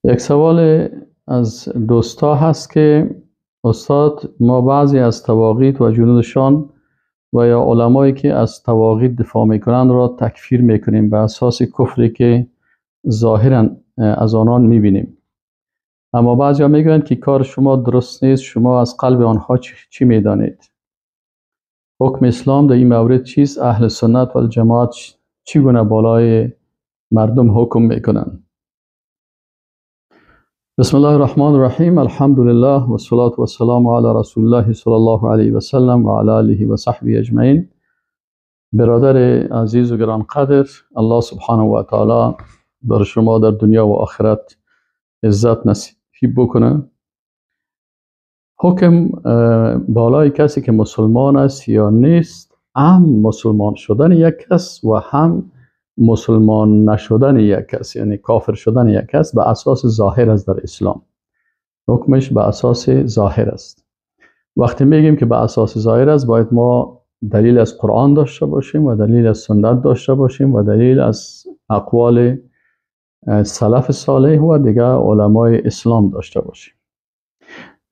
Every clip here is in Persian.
یک سوال از دوستا هست که استاد، ما بعضی از طواغیت و جنودشان و یا علمایی که از طواغیت دفاع میکنند را تکفیر میکنیم به اساس کفری که ظاهرا از آنان میبینیم، اما بعضی ها میگویند که کار شما درست نیست، شما از قلب آنها چی میدانید؟ حکم اسلام در این مورد چیست؟ اهل سنت و الجماعت چگونه بالای مردم حکم میکنند؟ بسم الله الرحمن الرحیم. الحمد لله و الصلاة و السلام علی رسول الله صلی الله علیه و سلم و علی آله و صحبه اجمعین. برادر عزیز و گرانقدر، الله سبحانه و تعالی بر شما در دنیا و آخرت عزت نصیب بکنه. حکم بالای کسی که مسلمان است یا نیست، هم مسلمان شدن یک کس و هم مسلمان نشدن یک کس، یعنی کافر شدن یک کس، به اساس ظاهر است. در اسلام حکمش به اساس ظاهر است. وقتی میگیم که به اساس ظاهر است، باید ما دلیل از قرآن داشته باشیم و دلیل از سنت داشته باشیم و دلیل از اقوال سلف صالح و دیگر علمای اسلام داشته باشیم.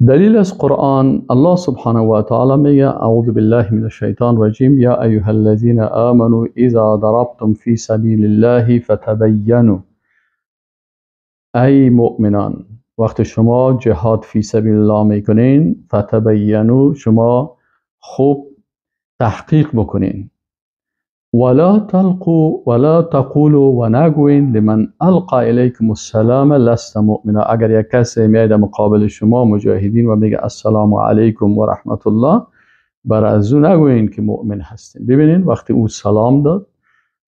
دلیل از قرآن، الله سبحانه و تعالی میگه: اعوذ بالله من الشیطان الرجیم، یا ایها الذین آمنوا اذا ضربتم فی سبیل الله فتبینوا. ای مؤمنان، وقتی شما جهاد فی سبیل الله میکنین، فتبینوا، شما خوب تحقیق بکنین. ولا تلقوا ولا تقولوا و نگوین لمن القى الیکم السلام لست مؤمنا. اگر یک کسی میاد مقابل شما مجاهدین و میگه السلام علیکم و رحمت الله، بر از او نگوین که مؤمن هستین. ببینین، وقتی او سلام داد،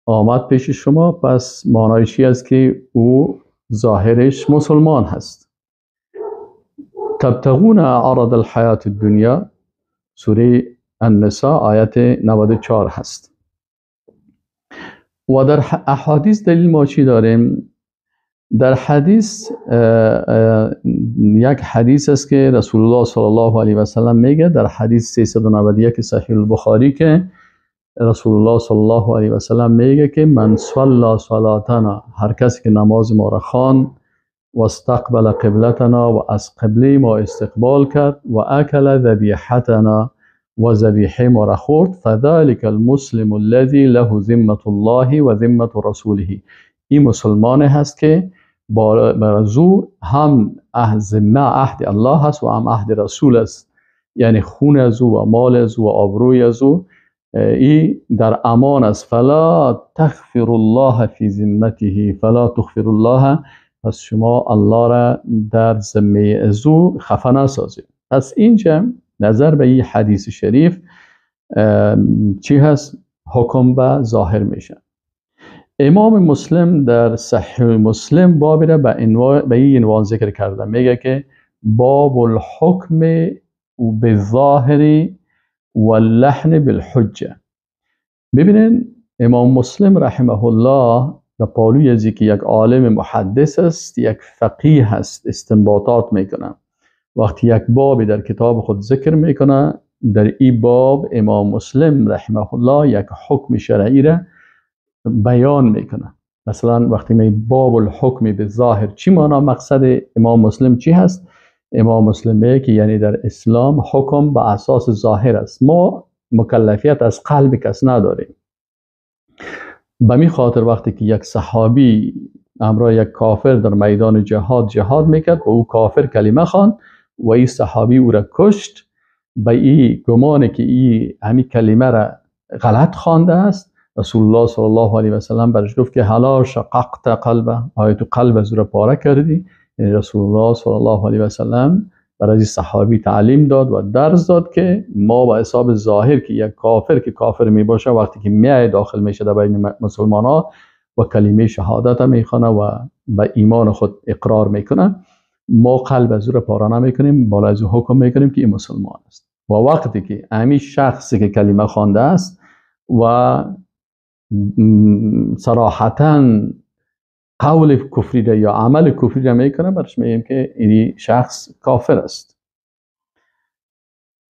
آمد پیش شما، پس معنای چی است؟ که او ظاهرش مسلمان هست. تبتغون عرض الحیات الدنیا، سوره النساء آیت 94 هست. و در احادیث دلیل ما چی داریم؟ در حدیث، یک حدیث است که رسول الله صلی الله علیه و سلم میگه در حدیث 391 صحیح البخاری که رسول الله صلی الله علیه و سلم میگه که من صلى صلاتنا، هر کسی که نماز ما را خواند، و استقبل قبلتنا، و از قبله ما استقبال کرد، و اکل ذبیحتنا، و ذبیحه ما را خورد، فذلك المسلم الذي له ذمة الله و ذمة رسوله. این مسلمان هست که بر او هم ذمه عهد الله هست و هم عهد رسول است، یعنی خون از او و مال از او و آبروی از او ای در امان است. فلا تخفر الله فی ذمته، فلا تخفر الله، پس شما الله را در ذمه از او خفه نسازید. پس اینجا نظر به این حدیث شریف چی هست؟ حکم به ظاهر میشه. امام مسلم در صحیح مسلم بابی را به این عنوان ذکر کرده، میگه که باب الحکم بالظاهر واللحن بالحجه. ببینین، امام مسلم رحمه الله در پالوی ازی که یک عالم محدث است، یک فقیه هست، استنباطات میکنه. وقتی یک بابی در کتاب خود ذکر میکنه، در این باب امام مسلم رحمه الله یک حکم شرعی را بیان میکنه. مثلا وقتی می باب الحکم بالظاهر، چی معنا؟ مقصد امام مسلم چی هست؟ امام مسلم میگه که یعنی در اسلام حکم به اساس ظاهر است، ما مکلفیت از قلب کس نداریم. به می خاطر وقتی که یک صحابی همراه یک کافر در میدان جهاد جهاد میکرد و او کافر کلمه خواند و این صحابی او را کشت، به این گمان که این همی کلمه را غلط خوانده است، رسول الله صلی الله علیه و سلم برش گفت که هلا شققت قلبه، آیا تو قلب از او را پاره کردی؟ یعنی رسول الله صلی الله علیه و سلم برای این صحابی تعلیم داد و درس داد که ما با حساب ظاهر که یک کافر که کافر می باشه، وقتی که میای داخل میشه در بین مسلمان ها و کلمه شهادت میخوانه و به ایمان خود اقرار میکنه، ما قلب از او را پاره نمیکنیم، بالا از او حکم میکنیم که این مسلمان است. و وقتی که همی شخصی که کلمه خوانده است و صراحتا قول کفری را یا عمل کفری را میکنه، برش میگیم که این شخص کافر است.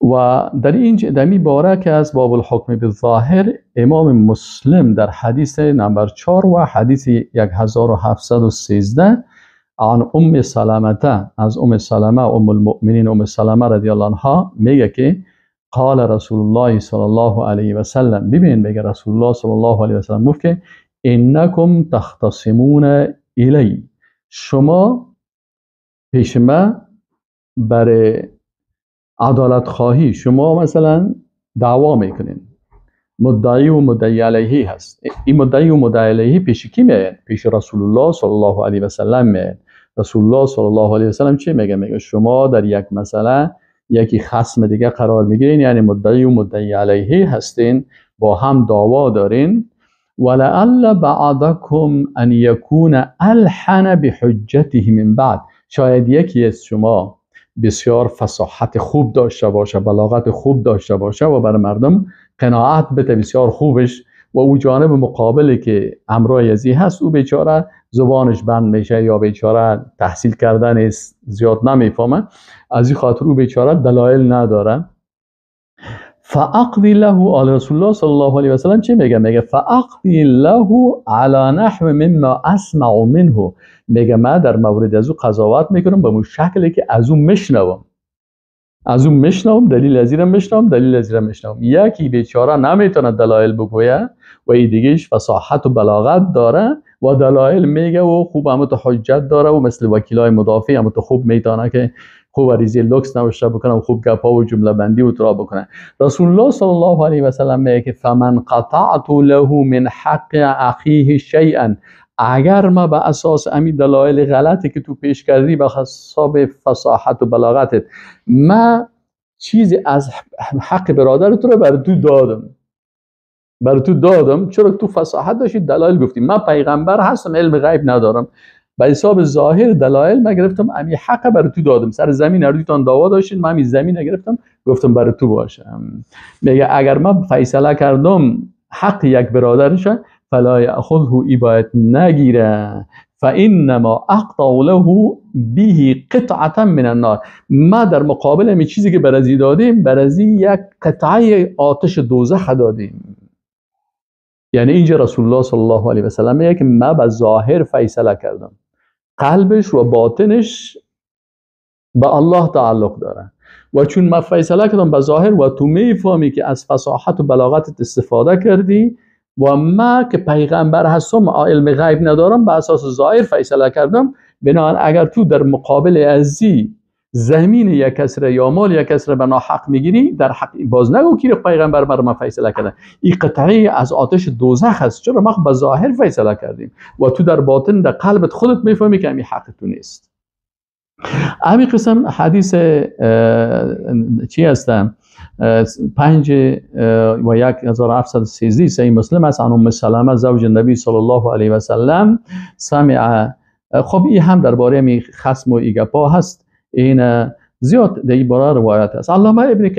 و در این دمی باره که از باب الحکم بالظاهر، امام مسلم در حدیث نمبر 4 و حدیث 1713 عن ام سلمة، از ام سلمه ام المؤمنین ام سلمه رضی الله عنها میگه که قال رسول الله صلی الله علیه و سلم. ببینید میگه رسول الله صلی الله علیه و سلم گفت که انکم تختصمون الی، شما پیش ما برای عدالت خواهی، شما مثلا دعوا میکنین، مدعی و مدعی علیه هست. این مدعی و مدعی علیه پیش کی میاین؟ پیش رسول الله صلی الله علیه و سلم میاین. رسول الله صلی الله علیه و سلم چی میگه؟ میگه شما در یک مسئله یکی خصم دیگه قرار میگیرین، یعنی مدعی و مدعی علیه هستین، با هم دعوا دارین. ولعل بعضکم ان یکون الحن بحجته من بعد، شاید یکی از شما بسیار فصاحت خوب داشته باشه، بلاغت خوب داشته باشه و برای مردم قناعت بده بسیار خوبش، و او جانب مقابلی که همراه ازی هست او بیچاره زبانش بند میشه یا بیچاره تحصیل کردن زیاد نمیفهمه، از این خاطر او بیچاره دلایل نداره. فاقضی له، آل رسول الله صلی الله علیه و سلم چی میگه؟ میگه فاقضی له علی نحو مما اسمع منه، میگه من در مورد از او قضاوت میکنم به شکلی که از او میشنوم، از او میشنوم، دلیل از این میشنوم، دلیل از این میشنوم. یکی بیچاره نمیتونه دلایل بگویه و این دیگهش فصاحت و بلاغت داره و دلایل میگه و خوب هم تو حجت داره و مثل وکیلای مدافع هم تو خوب میتونه که خوب عریضه لوکس نوشته بکنه و خوب گپا و جمله بندی و ترا بکنه. رسول الله صلی الله علیه و سلم میگه که فمن قطعت له من حق اخیه شیئا، اگر ما به اساس امی دلایل غلطی که تو پیش کردی به حساب فصاحت و بلاغتت ما چیزی از حق برادر تو رو بر تو دادم، بر تو دادم، چرا تو فصاحت داشتی دلایل گفتی، من پیغمبر هستم علم غیب ندارم، به حساب ظاهر دلایل ما گرفتم امی حق بر تو دادم، سر زمین هر دعوا داشتین من امی زمین گرفتم گفتم بر تو باشم. میگه اگر من فیصله کردم حق یک برادرش فلا یأخذه، ای باید نگیره، فانما اقطع له به قطعه من النار، ما در مقابل می چیزی که برازی دادیم برازی یک قطعه آتش دوزخ دادیم. یعنی اینجا رسول الله صلی الله علیه و سلم میگه که ما به ظاهر فیصله کردم، قلبش و باطنش به الله تعلق داره و چون ما فیصله کردم به ظاهر و تو میفهمی که از فصاحت و بلاغتت استفاده کردی و ما که پیغمبر هستم علم غیب ندارم به اساس ظاهر فیصله کردم، بنابراین اگر تو در مقابل ازی زمین یک کس را یا مال یک کس را به ناحق میگیری در حق باز نگو که پیغمبر بر ما فیصله کرده، این قطعه از آتش دوزخ است، چرا ما به ظاهر فیصله کردیم و تو در باطن در قلبت خودت میفهمی که همین حق تو نیست. همین قسم حدیث چی هستم 5 و 1713 صحیح مسلم است، عن ام سلمه زوج النبی صلی الله علیه و سلم سمع. خب این هم درباره می خصم و ایگپا هست، این زیاد در این باره روایت است. علامه ابن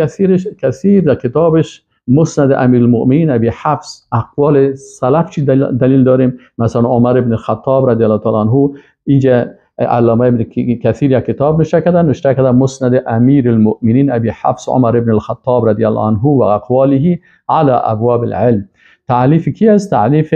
کثیر در کتابش مسند امیرالمؤمنین ابی حفص اقوال سلف چی دلیل داریم، مثلا عمر ابن خطاب رضی الله تعالی عنه، اینجا علامه ابن کثیر یک کتاب نوشته کردن مسند امیرالمؤمنین ابی حفص عمر ابن الخطاب رضی الله عنه و اقواله علی ابواب العلم. تعلیف کی است؟ تعلیف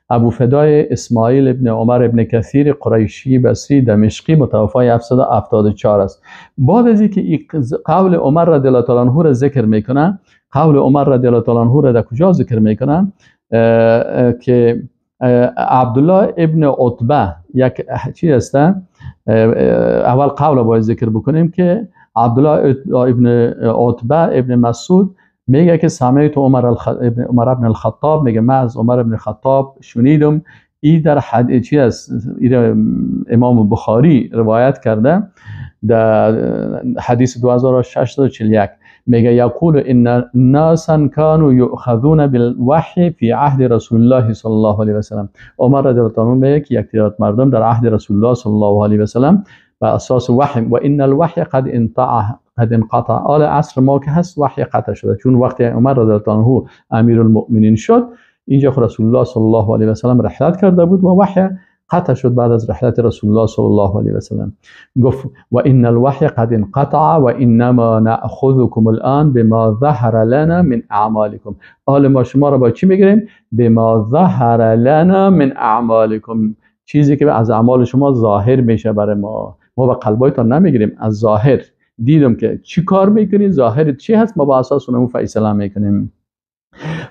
ابو فدای اسماعیل ابن عمر ابن کثیر قریشی بصری دمشقی متوفای 774 است. بعد از اینکه قول عمر رضی الله تعالی عنه را ذکر میکنه، قول عمر رضی الله تعالی عنه را در کجا ذکر میکنه؟ که عبدالله ابن عتبه یک چی است؟ اول قول باید ذکر بکنیم که عبدالله ابن عتبه ابن مسعود میگه که سمعت عمر ابن الخطاب، میگه من از عمر ابن خطاب شنیدم، ای در حد چی است؟ ای امام بخاری روایت کرده در حدیث 2641، میگه یقول ان ناسا كانوا یؤخذون بالوحی فی عهد رسول الله صلی الله علیه و سلم. عمر رضی الله عنه میگه که یک تعداد مردم در عهد رسول الله صلی الله علیه و سلم بر اساس وحی، و ان الوحی قد انقطع، آل عصر ما که هست وحی قطع شده، چون وقتی عمر رضی الله عنه امیرالمؤمنین شد اینجا خود رسول الله صلی الله علیه و سلم رحلت کرده بود و وحی قطع شد بعد از رحلت رسول الله صلی الله علیه و سلم. گفت و ان الوحی قد انقطع و انما ناخذكم الان بما ظهر لنا من اعمالكم. حال ما شما را با چی میگیریم؟ بما ظهر لنا من اعمالكم، چیزی که از اعمال شما ظاهر میشه برای ما، ما به قلبایتان نمیگیریم، از ظاهر دیدم که چی کار میکنین، ظاهر چی هست، ما با اساس اون فیصله میکنیم.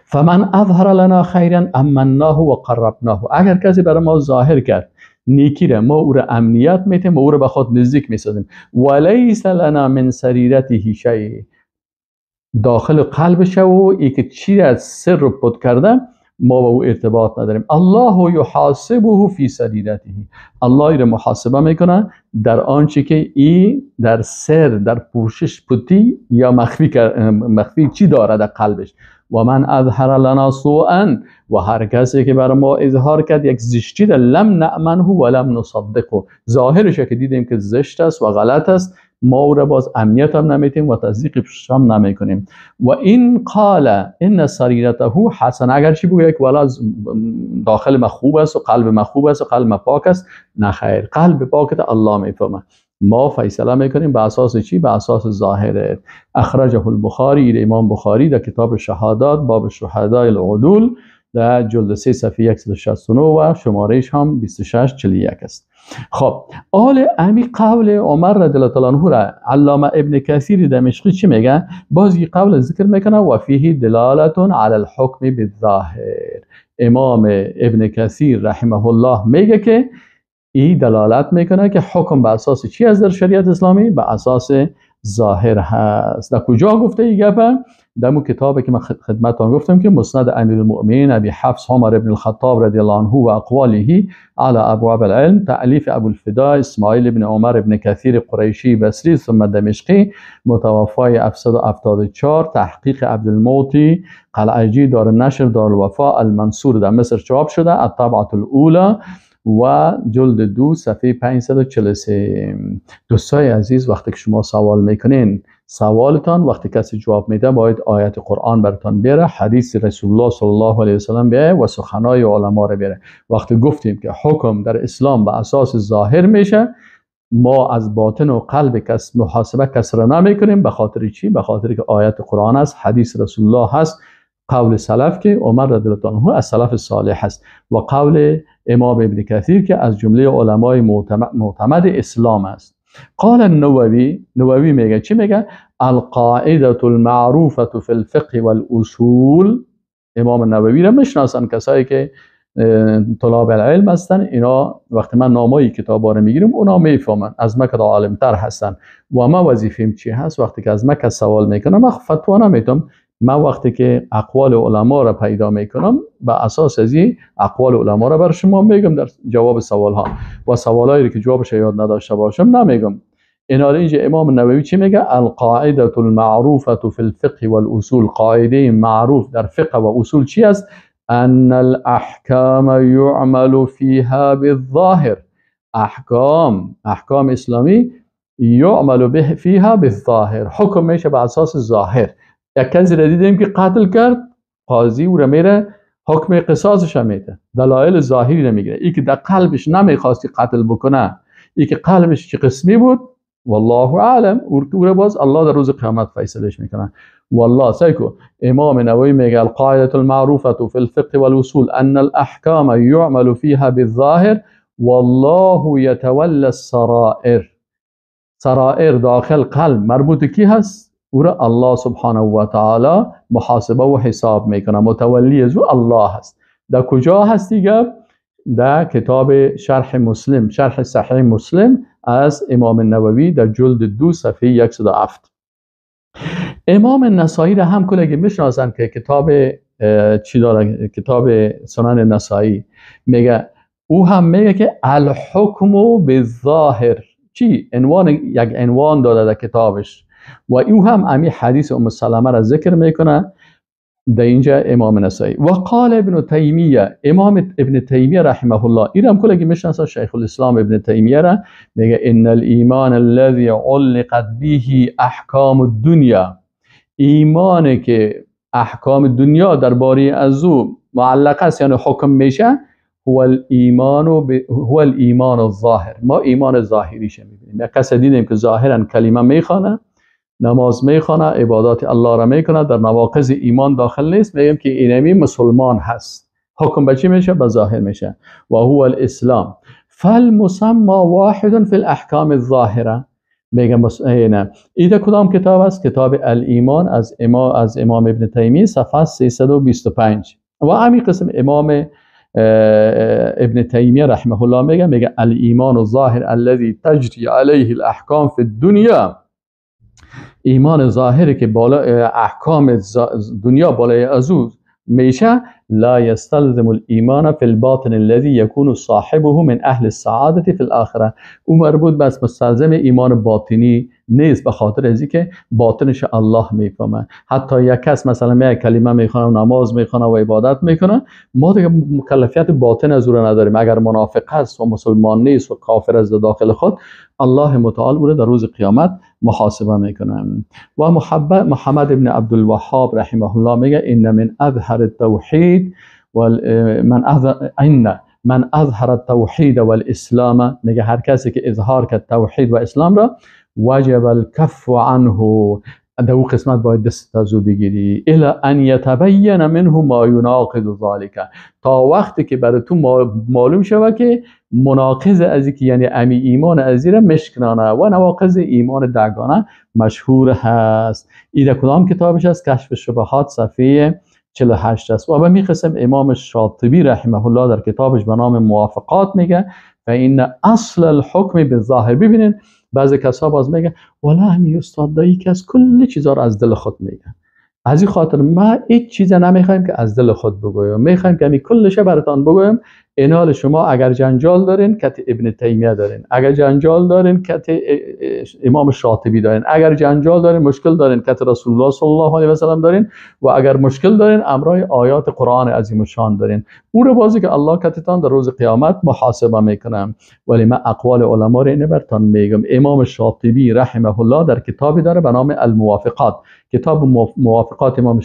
فمن اظهر لنا خیرا امناه و قربناه، اگر کسی برای ما ظاهر کرد نیکی را، ما او را امنیت میتیم و او را به خود نزدیک میسازیم. ولیس لنا من سریرته شیء، داخل قلبش و ای که چی از سر رو پد کرده ما با او ارتباط نداریم. الله یحاسبه فی سریرته، الله را محاسبه میکنه در آنچه که ای در سر، در پوشش پتی یا مخفی چی داره در قلبش. و من اظهر لنا سوءا، و هر کسی که بر ما اظهار کرد یک زشتی را، لم نأمنه و لم نصدقه، ظاهرش که دیدیم که زشت است و غلط است، ما او را باز امنیت هم نمیتیم و تصدیقش هم نمیکنیم. و این قال ان سریرته حسن، اگر چی بگه که والا داخل ما خوب است و قلب ما خوب است و قلب ما پاک است، نه خیر، قلب پاک الله میفهمه. ما فیصله میکنیم به اساس چی؟ به اساس ظاهره. اخرجه البخاری، امام بخاری در کتاب شهادات باب شهدای العدول در جلد 3 صفحه 169 و شمارهش هم 2641 است. خب آل امی قول عمر رضی الله عنه را علامه ابن کثیر دمشقی چی میگه؟ باز این قول ذکر میکنه و فیه دلالت علی الحکم بالظاهر. امام ابن کثیر رحمه الله میگه که این دلالت میکنه که حکم به اساس چی از در شریعت اسلامی؟ به اساس ظاهر هست. در کجا گفته این گپه؟ در مو کتابی که من خدمتتان گفتم که مسند امیرالمؤمنین ابی حفص عمر ابن الخطاب رضی الله عنه و اقواله علی ابواب العلم، تألیف ابو الفداء اسماعیل ابن عمر ابن کثیر قریشی بصری ثم دمشقی، متوفای 774، تحقیق عبدالموتی قلعجی، دار نشر دارالوفا المنصور در مصر چاپ شده، الطبعه الاولى و جلد 2 صفحه 543. دوستای عزیز، وقتی که شما سوال میکنین، سوالتان وقتی کسی جواب میده باید آیت قرآن براتان بیاره، حدیث رسول الله صلی الله علیه وسلم بیاره و سخنای علما رو بیاره. وقتی گفتیم که حکم در اسلام به اساس ظاهر میشه، ما از باطن و قلب کس محاسبه کس را نمیکنیم. به خاطر چی؟ به خاطر که آیت قرآن است، حدیث رسول الله هست، قول سلف که عمر رضی الله عنه از سلف صالح است و قول امام ابن کثیر که از جمله علمای معتمد اسلام است. قال النووی، نووی میگه چی میگه؟ القاعده المعروفه فی الفقه والاصول. امام نووی را میشناسن کسایی که طلاب العلم هستن، اینا وقتی من نامای کتابا رو میگیرم اونا میفهمن، از من که عالمتر هستن. و ما وظیفیم چی هست؟ وقتی که از من کس سوال میکنم من فتوا نمیتم، من وقتی که اقوال علما را پیدا میکنم به اساس از این اقوال علما را بر شما میگم در جواب سوال ها، و سوالایی که جوابش یاد نداشته باشم نمیگم. اینا اینجا امام نووی چی میگه؟ القاعده المعروفه فی الفقه والاصول. قاعده معروف در فقه و اصول چی است؟ ان الاحکام یعمل فیها بالظاهر. احکام اسلامی یعمل به فیها بالظاهر، حکم میشه به اساس ظاهر. یک کسی را دیدیم که قتل کرد، قاضی او را میره حکم قصاصش میده، دلایل ظاهری را میگیره. ای که در قلبش نمیخواستی قتل بکنه، ای که قلبش چه قسمی بود والله اعلم، او را باز الله در روز قیامت فیصلش میکنه. والله سیکو امام نووی میگه القاعده المعروفه فی الفقه والاصول ان الاحکام يعمل فيها بالظاهر والله يتولى السرائر. سرائر داخل قلب مربوط کی هست؟ او را الله سبحانه و تعالی محاسبه و حساب میکنه، متولی از او الله هست. در کجا هست دیگه؟ در کتاب شرح مسلم، شرح صحیح مسلم از امام نووی در جلد 2 صفحه 107. امام نسائی را هم کلگی میشناسن که کتاب چی داره، کتاب سنن نسائی، میگه او هم میگه که الحکم بالظاهر. چی؟ عنوان، یک عنوان داده در کتابش و او هم امی حدیث ام سلمه را ذکر میکنه در اینجا امام نسائی. و قال ابن تیمیه، امام ابن تیمیه رحمه الله، این هم کلگی میشناسن شیخ الاسلام ابن تیمیه را، میگه ان الایمان الذي علقت به احکام الدنیا، ایمان که احکام دنیا درباره از او معلق است، یعنی حکم میشه، هو الایمان هو الایمان الظاهر. ما ایمان ظاهریش میبینیم. یک کس دیدیم که ظاهرا کلمه میخوانه، نماز میخوانه، عبادات الله را میکنه، در نواقض ایمان داخل نیست، میگیم که اینمی مسلمان هست. حکم به چی میشه؟ به ظاهر میشه. و هو الاسلام فالمسمى واحد فی الاحکام الظاهره. میگه نه، ایده کدام کتاب است؟ کتاب الایمان از امام ابن تیمیه، صفحه 325. و همین قسم امام ابن تیمیه رحمه الله میگه الایمان الظاهر الذي تجری علیه الاحکام فی الدنیا، ایمان ظاهری که بالا احکام دنیا بالای از او میشه، لا يستلزم الایمان فی الباطن الذي يكون صاحبه من اهل السعادة فی الاخره. او مربوط بس مستلزم ایمان باطنی نیست، به خاطر از اینکه باطنش الله میفهمه. حتی یک کس مثلا می کلمه میخونه و نماز میخونه و عبادت میکنه، ما دیگه مکلفیت باطن از او را نداریم. اگر منافق است و مسلمان نیست و کافر از داخل خود، الله متعال او را در روز قیامت محاسبه میکنه. و محمد ابن عبدالوهاب رحمه الله میگه ان من اظهر التوحید ان من اظهر التوحید والاسلام، میگه هر کسی که اظهار کرد توحید و اسلام را، وجب الکف عنه، در او قسمت باید دست از او بگیری، الی ان یتبین منه ما یناقض ذلک، تا وقتی که برای تو معلوم شود که مناقض از که یعنی امی ایمان از را مشکنانه و نواقض ایمان دگانه مشهور هست. ایده کدام کتابش است؟ کشف شبهات صفحه 48 است. و به می قسم امام شاطبی رحمه الله در کتابش به نام موافقات میگه فان اصل الحکم بالظاهر. ببینین بعضی کسا باز میگه والا همین استاد دایی که از کل چیزا رو از دل خود میگه، از این خاطر ما هیچ چیز نمیخوایم که از دل خود بگویم، میخوایم که همین کلش براتان بگویم. اینال شما اگر جنجال دارین کت ابن تیمیه دارین، اگر جنجال دارین کت امام شاطبی دارین، اگر جنجال دارین مشکل دارین کت رسول الله صلی الله علیه و سلم دارین، و اگر مشکل دارین امرای آیات قرآن عظیم الشان دارین. او رو بازی که الله کتتان در روز قیامت محاسبه میکنم. ولی من اقوال علما رو اینه براتون میگم. امام شاطبی رحمه الله در کتابی داره به نام الموافقات. کتاب موافقات امام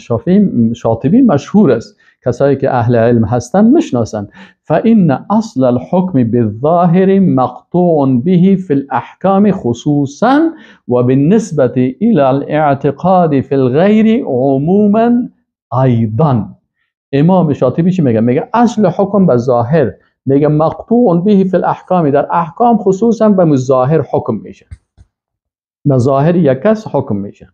شاطبی مشهور است، کسایی که اهل علم هستن میشناسن. فإن اصل الحکم بالظاهر مقطوع به في الاحکام خصوصا وبالنسبة الى الاعتقاد في الغیر عموما ایضا. امام شاطبی چی میگه؟ میگه اصل حکم به ظاهر، میگه مقطوع به فی الاحکام، در احکام خصوصا به ظاهر حکم میشه، به ظاهر یک کس حکم میشه.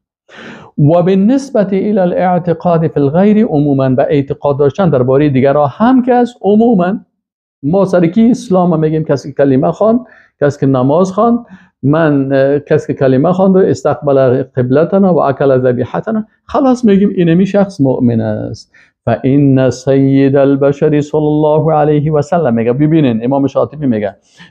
و بالنسبة الى الاعتقاد فی الغیر عموما، به اعتقاد داشتن درباره دیگرها هم کس عموما. ما سرکی اسلام میگیم کسی که کلمه خواند، کسی که نماز خواند، من کسی که کلمه خواند و استقبل قبلتنا و اکل ذبیحتنا، خلاص میگیم اینمی شخص مؤمن است. فإن سید البشر صلی الله علیه و سلم، میگه ببینین امام شاطبی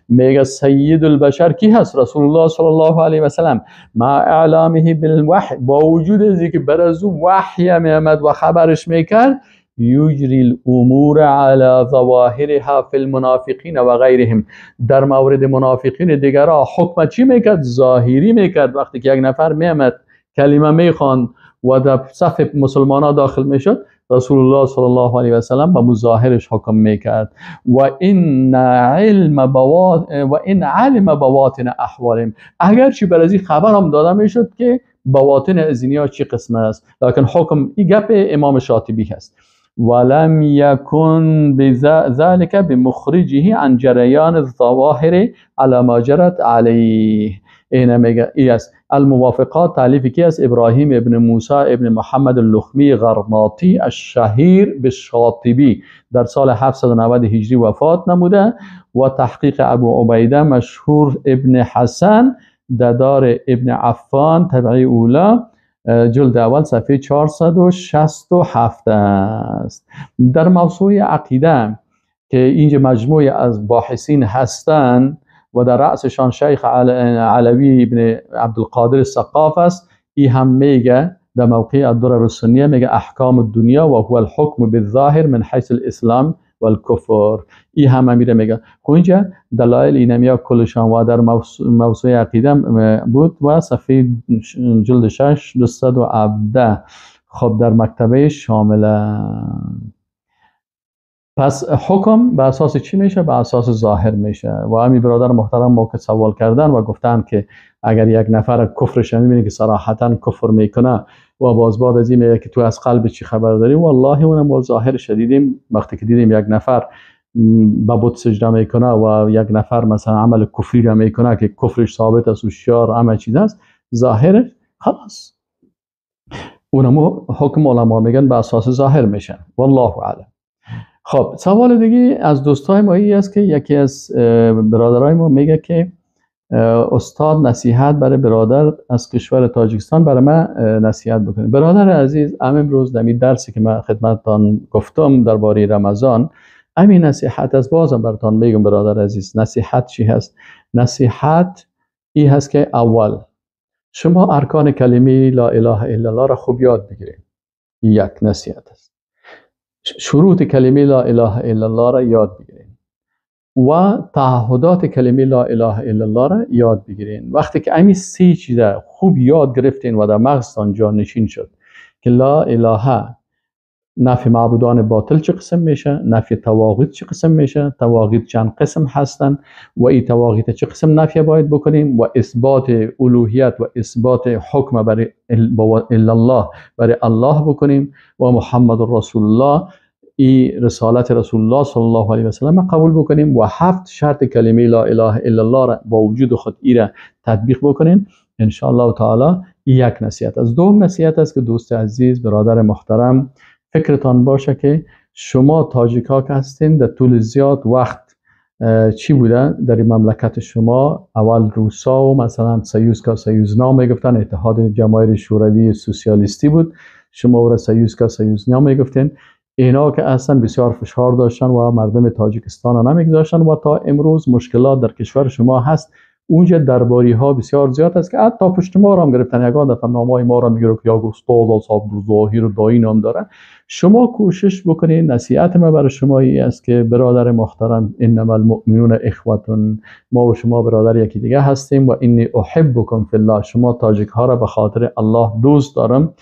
میگه سید البشر کی هست؟ رسول الله صلی الله علیه و سلم، مع اعلامه بالوحی، با وجود از اینکه بر از او وحی میامد و خبرش میکرد، یجری الامور علی ظواهرها فی المنافقین و غیرهم، در مورد منافقین دیگرها حکم چی میکرد؟ ظاهری میکرد. وقتی که یک نفر میامد کلمه میخواند و در صف مسلمان ها داخل میشد، رسول الله صلی الله علیه و سلم به مظاهرش حکم میکرد. و این علم بواطن احوالهم، اگرچه بر از این خبر هم داده میشد که بواطن ازینیا چی قسم است، لکن حکم این گپ امام شاطبی هست. ولم يكن بذلك بمخرجه عن جریان الظواهر على ما جرت علیه. اینه میگه ای است الموافقات، تالیف کی است؟ ابراهیم ابن موسی ابن محمد اللخمی غرناطی الشهیر بالشاطبی، در سال 790 هجری وفات نموده و تحقیق ابو عبیده مشهور ابن حسن ددار ابن عفان تبعی اولا، جلد اول صفحه 467 است. در موضوع عقیده که اینجا مجموعه از باحثین هستند و در رأسشان شیخ علوی ابن عبدالقادر السقاف است، ای هم میگه در موقع الدرر السنیه میگه احکام الدنیا و هو الحکم بالظاهر من حیث الاسلام والکفر. ای هم میره میگه خب اینجا دلایل اینمیا کلشان و در موضوع عقیده بود و صفحه جلد 6 217 خب در مکتبه شامله. پس حکم به اساس چی میشه؟ به اساس ظاهر میشه. و همین برادر محترم ما که سوال کردن و گفتن که اگر یک نفر کفرش میبینه که صراحتا کفر میکنه و باز بعد از این میگه که تو از قلب چی خبر داری، والله اونم با ظاهر شدیدیم. وقتی که دیدیم یک نفر به بت سجده میکنه و یک نفر مثلا عمل کفری را میکنه که کفرش ثابت است و شیار همه چیز است، ظاهرش خلاص اونمو حکم علما میگن به اساس ظاهر میشن. والله اعلم. خب سوال دیگه از دوستای ما ای است که یکی از برادرای ما میگه که استاد نصیحت برای برادر از کشور تاجیکستان برای من نصیحت بکنید. برادر عزیز، امروز در درسی که من خدمتتان گفتم درباره رمضان، همین نصیحت از بازم براتان میگم برادر عزیز. نصیحت چی هست؟ نصیحت ای هست که اول شما ارکان کلمه لا اله الا الله را خوب یاد بگیرید. یک نصیحت است. شروط کلمه لا اله الا الله را یاد بگیرید و تعهدات کلمه لا اله الا الله را یاد بگیرین. وقتی که همین سه چیز خوب یاد گرفتین و در مغزتان جانشین شد که لا اله نفی معبودان باطل چه قسم میشه، نفی طواغیت چه قسم میشه، طواغیت چند قسم هستن و این طواغیت چه قسم نفی باید بکنیم و اثبات الوهیت و اثبات حکم برای الله برای الله بکنیم و محمد رسول الله ای رسالت رسول الله صلی الله علیه و سلم قبول بکنیم و 7 شرط کلمه لا اله الا الله را با وجود خود ای را تطبیق بکنیم، ان شاء الله تعالی. یک نصیحت از دوم نصیحت است که دوست عزیز، برادر محترم، فکرتان باشه که شما تاجیک ها که هستین در طول زیاد وقت چی بوده در این مملکت شما؟ اول روسا و مثلا سیوزکا سیوزنا میگفتن، اتحاد جماهیر شوروی سوسیالیستی بود، شما او را سیوزکا سیوزنا میگفتین. اینا که اصلا بسیار فشار داشتن و مردم تاجیکستان را نمیگذاشتن و تا امروز مشکلات در کشور شما هست. اونجا درباری ها بسیار زیاد است که حتی پشت ما را هم گرفتن، یگان دفعه نامای ما را میگیره که یا استاد صاحب ظاهر و دایی نام داره. شما کوشش بکنید، نصیحت ما برای شما ای است که برادر محترم، انما المؤمنون اخوتون، ما و شما برادر یکی دیگه هستیم و انی احبکم فی الله، شما تاجیک ها را به خاطر الله دوست دارم.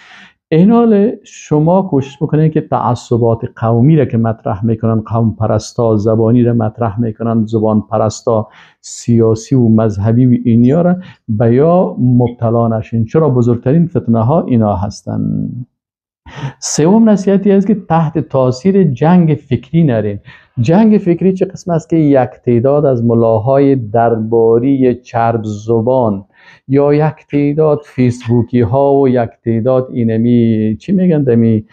اینال شما کوشش بکنید که تعصبات قومی را که مطرح میکنن، قوم پرستا، زبانی را مطرح میکنن، زبان پرستا، سیاسی و مذهبی و اینیا را به یا مبتلا نشین، چرا بزرگترین فتنه ها اینا هستن. سوم نصیحتی است که تحت تاثیر جنگ فکری نرین. جنگ فکری چه قسم است که یک تعداد از ملاهای درباری چرب زبان یا یک تعداد فیسبوکی ها و یک تعداد اینمی چی میگن دمی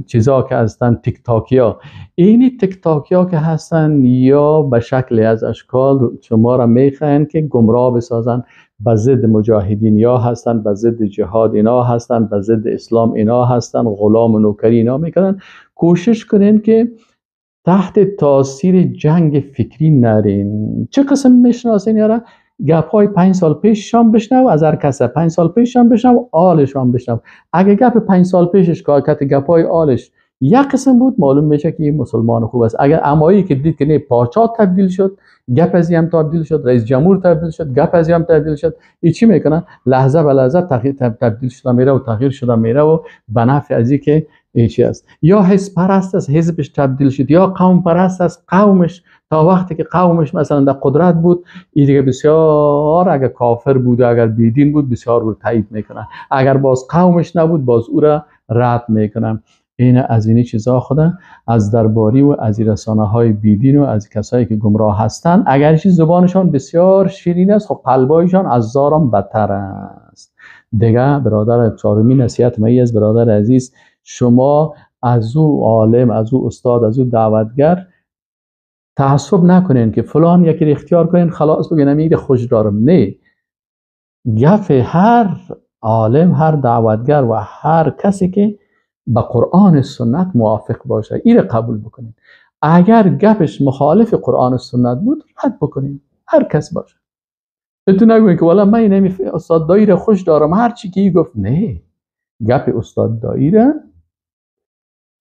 چیزا که هستن، تیک تاکیا، اینی تیک تاکیا که هستن یا به شکلی از اشکال شما را میخواین که گمراه بسازن، به ضد مجاهدین یا هستن، به ضد جهاد اینا هستن، به ضد اسلام اینا هستن، غلام و نوکری اینا میکنن. کوشش کنین که تحت تاثیر جنگ فکری نرین. چه قسم میشناسین یارا؟ گپ های 5 سال پیش شام بشنو از هر کس، 5 سال پیش شام بشنو، آلش هم بشنو. اگه گپ 5 سال پیشش کاکت گپ های آلش یک قسم بود، معلوم میشه که این مسلمان خوب است. اگر امایی که دید که نه پاچا تبدیل شد، گپ از هم تبدیل شد، رئیس جمهور تبدیل شد، گپ از هم تبدیل شد، این چی میکنه؟ لحظه به لحظه تغییر تبدیل شده میره و تغییر شده میره و به نفع از این که چی است. یا حزب پرست است، حزبش تبدیل شد، یا قوم پرست است، قومش تا وقتی که قومش مثلا در قدرت بود، این دیگه بسیار اگر کافر بود و اگر بیدین بود بسیار او رو تایید میکنه، اگر باز قومش نبود باز او را رد میکنه. این از این چیزا خود از درباری و از رسانه های بیدین و از کسایی که گمراه هستند، اگرچه زبانشان بسیار شیرین است، خب قلبایشان از زارم بدتر است. دیگه برادر، چهارمین نصیحت من از برادر عزیز، شما از او عالم، از او استاد، از او دعوتگر تعصب نکنین که فلان یکی رو اختیار کنین خلاص بگین امیر خوش دارم. نه، گف هر عالم، هر دعوتگر و هر کسی که با قرآن سنت موافق باشه این رو قبول بکنین. اگر گپش مخالف قرآن و سنت بود رد بکنین، هر کس باشه. تو نگوین که والا من این استاد دایی رو خوش دارم هر چی که گفت. نه، گپ استاد دایی رو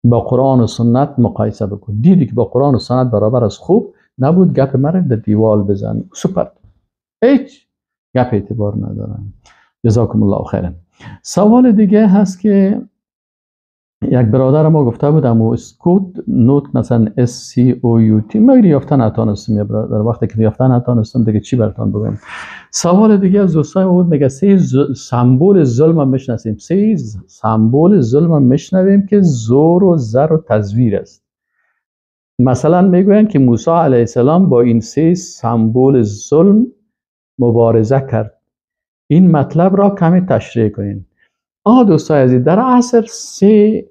با قرآن و سنت مقایسه بکن. دیدی که با قرآن و سنت برابر از خوب نبود، گپ مرا در دیوال بزن، سوپر، هیچ گپ اعتبار ندارم. جزاکم الله خیرا. سوال دیگه هست که یک برادر ما گفته بود امو scout note مثلا SCOUT ما یافتن نتانستم، یا برادر وقتی که یافتن نتانستم دیگه چی براتون بگم. سوال دیگه از دوستای ما بود، میگه سه سمبل ظلم هم میشناسیم، سه سمبل ظلم هم میشنویم که زور و زر و تزویر است. مثلا میگویند که موسی علیه السلام با این سه سمبل ظلم مبارزه کرد. این مطلب را کمی تشریح کنین. دوستای عزیز، در عصر سه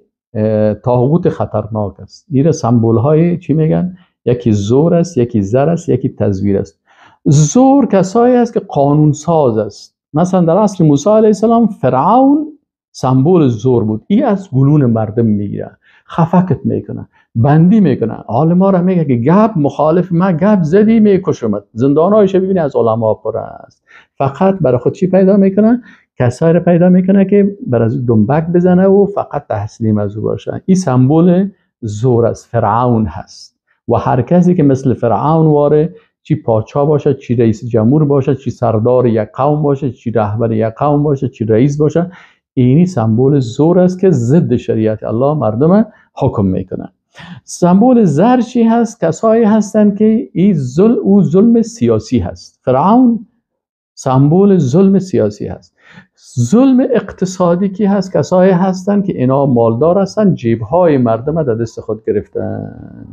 طاغوت خطرناک است. این سمبل های چی میگن؟ یکی زور است، یکی زر است، یکی تزویر است. زور کسایی است که قانون ساز است. مثلا در عصر موسی علیه السلام فرعون سمبل زور بود. این از گلون مردم میگیره، خفقت میکنه، بندی میکنه. عالما را میگه که گپ مخالف ما گپ زدی میکشمت. زندانهایش ببینی از علما پر است. فقط برای خود چی پیدا میکنه؟ کسایی را پیدا میکنه که بر از دنبک بزنه و فقط تسلیم از او باشه. این سمبل زور است، فرعون هست. و هر کسی که مثل فرعون واره، چی پادشاه باشه، چی رئیس جمهور باشه، چی سردار یک قوم باشه، چی رهبر یک قوم باشه، چی رئیس باشه، اینی سمبل زور است که ضد شریعت الله مردم حکم میکنه. سمبل زر چی هست؟ کسایی هستند که این ظلم، او ظلم سیاسی هست. فرعون سمبل ظلم سیاسی هست. ظلم اقتصادی کی هست؟ کسایی هستند که اینا مالدار هستند، جیبهای مردم در دست خود گرفتن.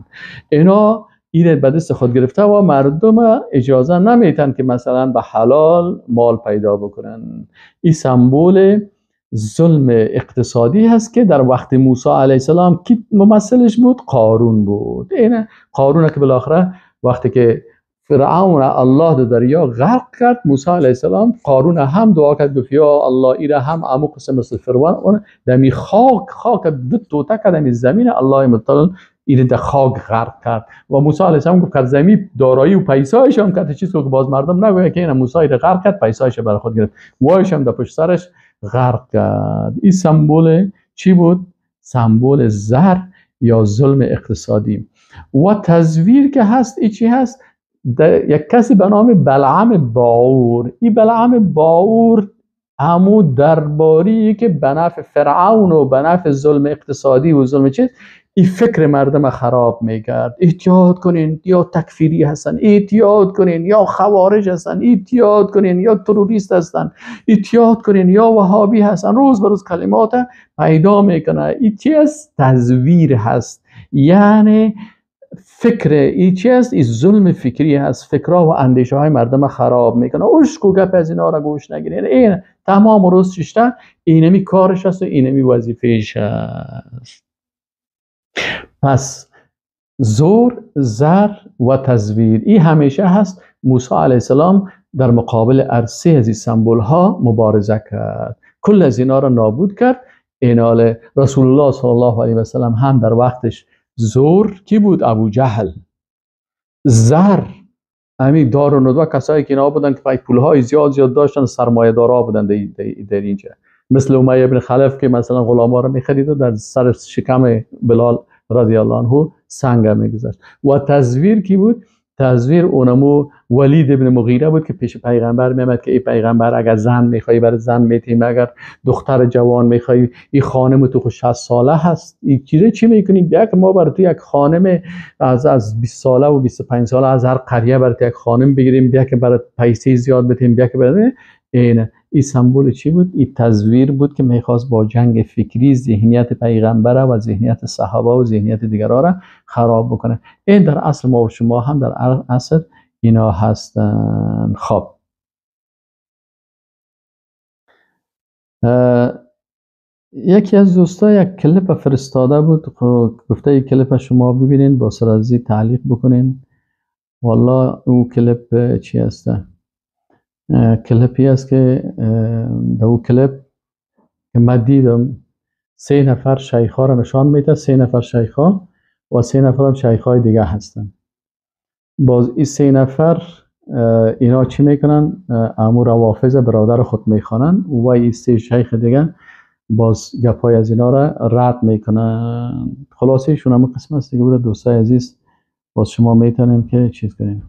اینا این به دست خود گرفته و مردم اجازه نمیتن که مثلا به حلال مال پیدا بکنن. این سمبل ظلم اقتصادی هست که در وقت موسی علیه السلام کی ممثلش بود؟ قارون بود. اینه قارون که بالاخره وقتی که فرعون الله در دریا غرق کرد، موسی علیه السلام قارون هم دعا کرد، گفت یا الله ایره هم عمو قسم مثل فرعون دمی خاک دو توته کرد، دمی زمین الله متعال ایره در خاک غرق کرد. و موسی علیه السلام گفت که زمین دارایی و پیسایش هم که چیز که باز مردم نگوید که این موسی ایره غرق کرد، پیسایش برای خود گرفت، وایش هم در پشت سرش غرق کرد. این سمبل چی بود؟ سمبل زر یا ظلم اقتصادی. و تزویر که هست، ای چی هست؟ یک کسی به نام بلعم باور. این بلعم باور همو درباری که به نفع فرعون و به نفع ظلم اقتصادی و ظلم چیز، این فکر مردم خراب میکرد. احتیاط کنین یا تکفیری هستن، احتیاط کنین یا خوارج هستن، احتیاط کنین یا تروریست هستن، احتیاط کنین یا وهابی هستن. روز به روز کلمات پیدا میکنه. این چی است؟ تزویر هست. یعنی فکر ای چی است؟ این ظلم فکری هست. فکرها و اندیشه های مردم خراب میکنه. اشک و گپ از اینا را گوش نگیرین. این تمام روز چشته اینمی کارش است و اینمی وظیفه‌اش است. پس زور، زر و تزویر این همیشه هست. موسی علیه السلام در مقابل عرصه از این سمبل ها مبارزه کرد، کل از اینا را نابود کرد. اینال رسول الله صلی الله علیه و سلم هم در وقتش زور کی بود؟ ابو جهل. زر همین دار و ندوه، کسایی که اینا بودن که پولهای زیاد زیاد داشتن، سرمایه دارا بودن در اینجا، مثل امیه بن خلف که مثلا غلاما را میخرید و در سر شکم بلال رضی الله عنه سنگ میگذاشت. و تزویر کی بود؟ تزویر اونمو ولید ابن مغیره بود که پیش پیغمبر میامد که ای پیغمبر اگر زن میخوای برای زن میتیم، اگر دختر جوان میخوای، این خانم تو 60 ساله هست، این چیزه چی میکنی؟ بیا که ما برای تو یک خانم از 20 ساله و 25 ساله از هر قریه برای تو یک خانم بگیریم، بیا که برای پیسه زیاد بتیم، بیا که برای این سمبل چی بود؟ این تزویر بود که میخواست با جنگ فکری ذهنیت پیغمبر و ذهنیت صحابه و ذهنیت دیگران را خراب بکنه. این در اصل ما و شما هم در اصل اینا هستن. خب یکی از دوستا یک کلیپ فرستاده بود، گفته این کلیپ شما ببینین، با سرازی تعلیق بکنین. والله اون کلیپ چی هسته؟ کلیپی است که در او کلیپ که من دیدم 3 نفر شیخ را نشان میده، 3 نفر شیخ و 3 نفر هم شیخ های دیگه هستن. باز این 3 نفر اینا چی میکنن؟ امو روافض برادر خود میخوانن و این 3 شیخ دیگه باز گپای از اینا را رد میکنن. خلاصه ایشون هم قسم است دیگه. دوستای عزیز باز شما میتونین که چیز کنین.